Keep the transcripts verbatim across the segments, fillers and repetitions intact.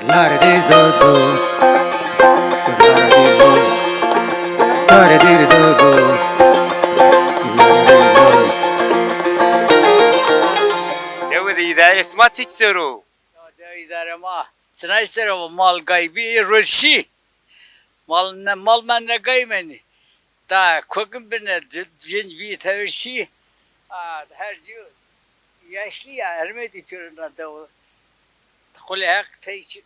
Lare dir do do. Lare dir do. Lare dir do do. Lare dir do. Dewe de îdare sima çik ser o? Ya, dewe îdare ma. Sinay ser o, mal gay bî, rol şî. Mal ne, mal mend ra gay menî. Da kokim bine, c-, cinc bî tewir şî. A, her ci yaşlı ya, hermedî pêro na dew. Qulê Heq tey çin.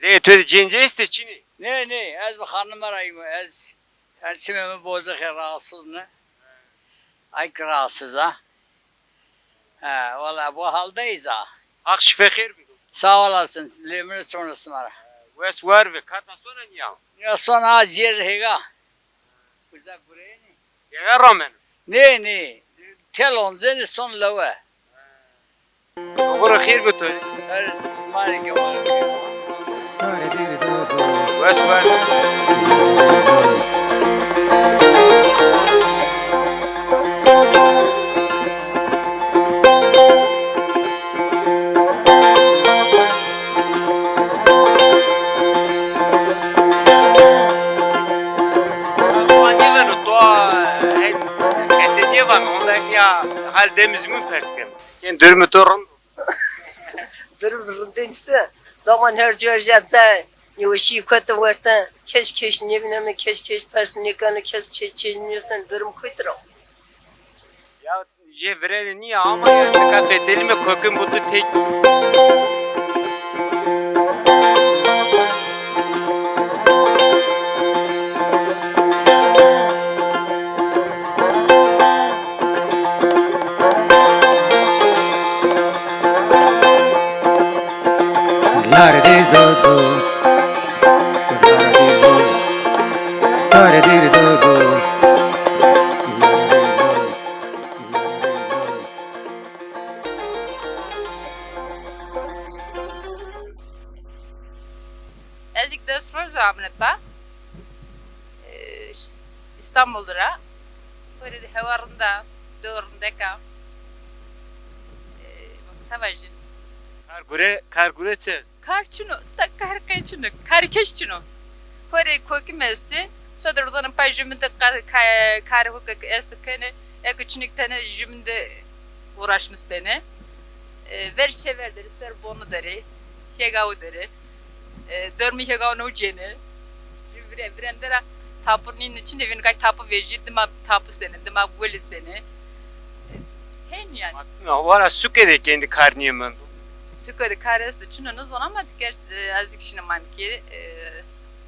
Lê tu de cinc estê çinî? Nê, nê, ez bi xanime ra yîme, ez, yani çimê mi bozixê rahatsız ne. Ay ki rahatsız ha. Ha, valla bu haldeyiz ha. Haq şife xêr bido. Sağ olasın, lê mi rê çona sima ra. Wes war ve, kata sona niya? Ya sona cêr hêga. Uza gureyni. Yega rameno? Nê, nê. Tel onzenî son lewe. Oxir xêr bi to. Her sima rê ke. Wes war. Ama nêveno to, e, kesê nêvano, onda ya hal demizmûn pers keno. Kên durumê to rind o? Durum rindên se. Daman her cû erja cayê. Nêweşî kotî werte. Kes kes nêvîneno, kes kes pers nêkeno, kes kes çê nêsen, durum kotî ra. Ya jê virêne nîya ama ya nika fetelîme kokim bû tu têkî. Lare dir do do. Lare dir do. Lare dir do do. Ez îk des roj amine ta. E, Îstanbul ra. Xo rê de hewa rind a, dew rindek a. E, se vajin. Kar gure, kar gure çi? Kar çin o, ta kar qey çin o, karkeş çin o. Xo rê kokim estê, sodir zonin pay jüminde ka-, ka-, kar hukuk esto kene, eke çinik tene jüminde uğraşmış bene. E, ver çever deri, ser bonu deri, hegawu deri. E, dormî hegawu no cêne. Vire-, virende ra tapur nîn çin de vîn gay tapu vejî, dima tapu sene, dima weli sene. E, hên yani. Wara suke de kendi kar nîye mendo. Suke de kar esto, çin o, nizon ama diker, e, ez kişine man ki, e,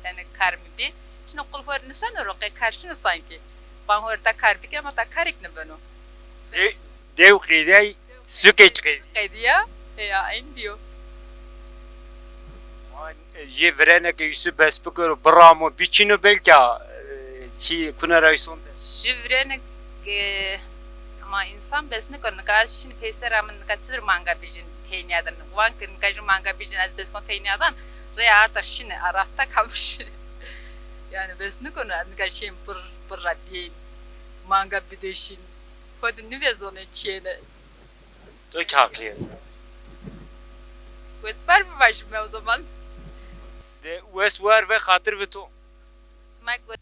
yani kar mi bi. Çin o qul hor niseno ro, qe kar çin o sanki. Ban hor ta kar bike ama ta karik nibeno. Dew, dew qîdey, suke qîdey. Qediya, e, ya, en diyo. Jê virêne ke Yusuf bes bikero, biramo, biçîno belka, e, çi kuna ra ison de. Jê virêne ke, ama însan bes niko, nika ez şin peyser amin, nika çidir manga bijin teyniyadan. Wan ke nika jin manga bijin, ez bes kon teyniyadan, rê arta şine, arafta kamiş. Yani bes niko, nika şin pir, pir ra diyên, manga bideşin. Xo de nêvezonê çiyêne. To kî haqlî est. Wes war bivajîme o zaman. De wes war ve, xatir ve to. Sima go-